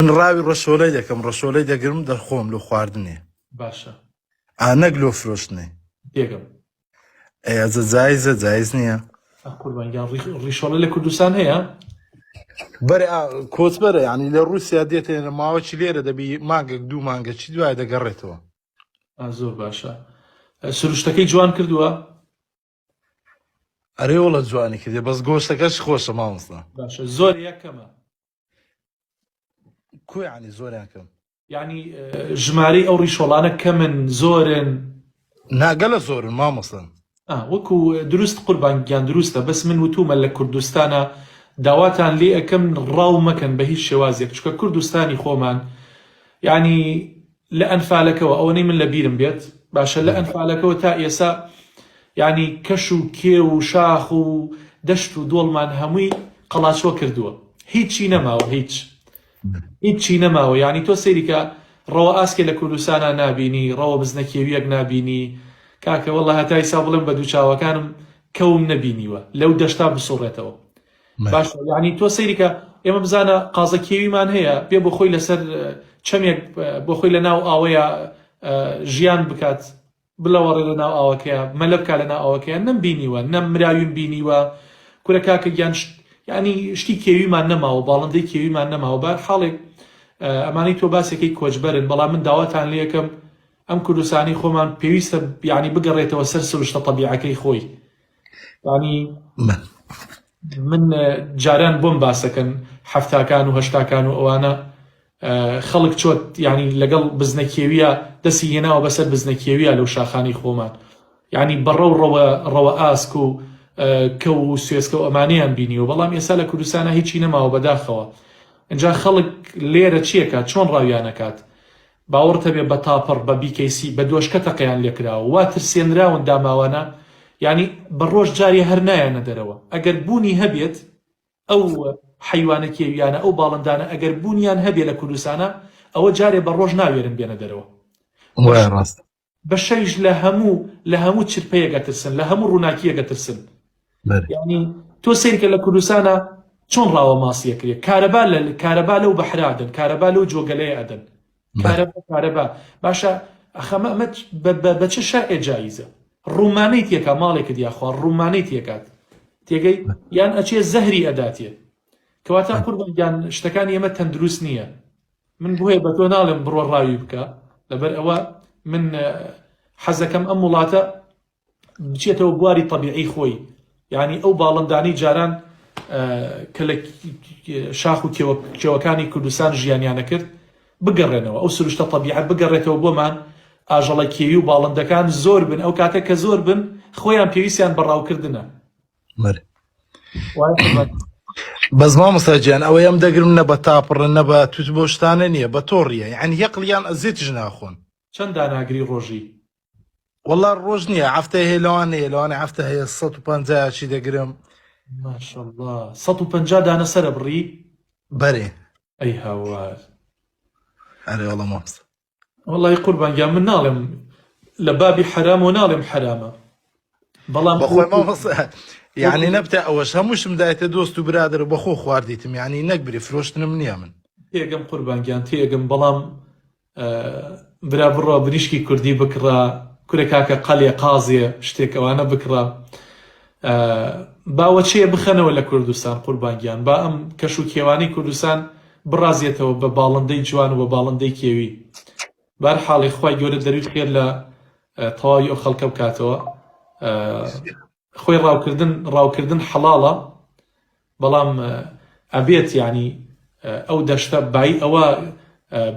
من ڕاوی ڕەشۆلەی دەکەم ڕەشۆلەی دەگرم دەخۆم لۆ خواردنێ. باشە. ئا نەک لۆ فرۆشتنێ. تێگەم. ئەی ئەجە جایزە جایز نییە؟ ئا قوربان گیان ڕیشۆڵە لە کوردستان هەیە؟ بەرێ ئا کۆچبەرە یانی لە ڕووسیا دێتێ ماوەکی لێرە دەبی مانگێک دوو مانگە چی دوای دەگەڕێتەوە. ئا زۆر باشە. سروشتەکەی جوان کردووە؟ ئەرێ وەڵا جوانی کردێ بەس گۆشتەکەش خۆشە مامۆستا. باشە زۆر یا کەمە؟ کو یعنی زۆریان کەم؟ یعنی ژمارەی ئەو ڕیشۆڵانە کەمن زۆرن؟ نا گەلە زۆرن مامۆستا. ئا وەکو دروست قوربان گیان دروستە بەس من وتومە لە کوردستانا داواتان لێ ئەکەم ڕاو مەکەن بە هیچ شێوازێک چونکە کوردستانی خۆمان یعنی لە ئەنفالەکەوە ئەوەنەی من لە بیرم بێت باشە لە ئەنفالەکەوە تا ئێسا یعنی کەش و کێو و شاخ و دەشت و دۆڵمان هەمووی قەڵاچۆ کردووە هیچی نەماوە هیچ هیچی نەماوە یعنی تۆ سەیریکە ڕەوە ئاسکێ لە کوردستانا نابینی ڕەوە بزنە کێویەک نابینی کاکە واللە هەتا ئیسا بڵێم بە دوو چاوەکانم کەوم نەبینیوە لەو دەشتا بسوڕێتەوە باشە یعنی تۆ سەیریکە ئێمە بزانە قازە کێویمان هەیە بێ بۆ خۆی لەسەر چەمێک بۆ خۆی لە ناو ئاوەیە ژیان بکات بلەوەڕێ لە ناو ئاوەکەیا مەلە بکا لە ناو ئاوەکەیا نەم بینیوە نەم مراویم بینیوە کورە کاکە گیان شت یانی شتی کێویمان نەماوە باڵندەی کێویمان نەماوە بار حاڵێک ئەمانەی تۆ باسێکەی کۆچبەرن بەڵام من داواتان لێکەم ئەم کوردستانی خۆمان پێویستە یعنی بگەڕێتەوە سەر سروشتە تەبیعەکەی خۆی ینی من جاران بۆم باسەکەن حەفتاکان و هەشتاکان و ئەوانە خەڵک چۆت یعنی لەگەڵ بزنە کێویە دەسی هێناوە بەسەر بزنە کێویە لەو شاخانی خۆمان یعنی بەڕەو ڕەوە ڕەوە ئاسک و کەو و سوێسکە و ئەمانەیان بینیوە بەڵام ئێستا لە کوردستانە هیچی نەماوە بەداخەوە اینجا خەڵک لێرە چیەکات چۆن ڕاویانەکات باوەڕت هەبێ بە تاپڕ بە بیکەیسی بە دۆشکە تەقەیان لێکراوە وا ترسێنراون داماوانە یانی بە ڕۆژ جارێ هەر نایەنە دەرەوە ئەگەر بوونی هەبێت ئەو حەیوانە کێویانە ئەو باڵندانە ئەگەر بوونیان هەبێ لە کوردستانە ئەوە جارێ بە ڕۆژ ناوێرن بێنە دەرەوە وایە ڕاست بە شەویش لە هەموو لە هەموو چرپەیەک ئەترسن لە هەموو ڕووناکیەک ئەترسن یعنی تۆ سیرکە لە کوردستانە چۆن ڕاوە ماسیە کرێ کارەبا لە کارەبا لەو بەحرادن کارەبا لەو جۆگەلەیە ئەدەن کارەبا کارەبا باشە ئەخەمە ئەمە بە چ شەرعێ جایزە ڕوومانەی تێکا ماڵێکت یاخوا ڕوومانەی تێکات تێگەی یان ئەچێ زەهری ئەداتێ کەواتە قوربان گیان شتەکانی ئێمە تەندروست نییە من بۆیە بە تۆ ناڵێم بڕۆ ڕاوی بکە لەبەر ئەوە من حەزەکەم ئەم وڵاتە بچێتەوە بواری طبیعی خۆی یعنی ئەو باڵندانەی جاران کە لە شاخ و کێوەکانی کوردستان ژیانیانە کرد بگەڕێنەوە ئەو سروشتە طبیعە بگەڕێتەوە بۆمان ئاژەڵە کێوی و باڵندەکان زۆر بن ئەو کاتە کە زۆر بن خۆیان پێویستیان بە ڕاوکردنە بەرێ بەس مامۆستا گیان ئەوەی ئەم دەگرم نە بە تاپڕە نە بە توت بۆ شتانە نییە بە تۆڕیە یعنی یەقلیان ئەزێتیش ناخۆن. چەند داناگری ڕۆژی؟ وەڵا ڕۆژ نییە هەفتە هەیە لەوانەیە لەوانەیە هەفتە هەیە 150 چی دەگرم. ماشاءاللە 150 دانە سەرە بڕی؟ بەرێ. ئەی هاوار. ئەرێ وەڵا مامۆستا. وەڵی قوربان گیان من ناڵێم لە بابی حەرامەوە ناڵێم حەرامە بەڵام بەخۆی مامۆستا یعنی نەبتە ئەوەش هەمووشم دایتە دۆست و برادەر و بەخۆ خواردیتم یعنی نەک بری فرۆشتنم نییە من تێگەم قوربان گیان تێگەم بەڵام برا بڕۆ بریشکی کوردی بکڕە کورە کاکە قەلێ قازێ شتێک ئەوانە بکڕە با وەچەیە بخەنەوە لە کوردستان قوربان گیان با ئەم کەش و کێوانەی کوردستان بڕازێتەوە بە باڵندەی جوان و بە باڵندەی کێوی بار حاڵی خوای گەورە دەروی خێر لە تەواوی ئەو خەڵکە بکاتەوە خۆی ڕاوکردن ڕاوکردن حەڵاڵە بەڵام ئەبێت یانی ئەو دەشتە بای ئەوە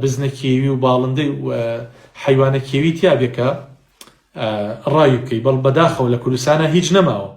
بزنە کێوی و باڵندەی و حەیوانە کێوی تیا بێ کە ڕاوی بکەی بەڵ بەداخەوە لە کوردستانە هیچ نەماوە.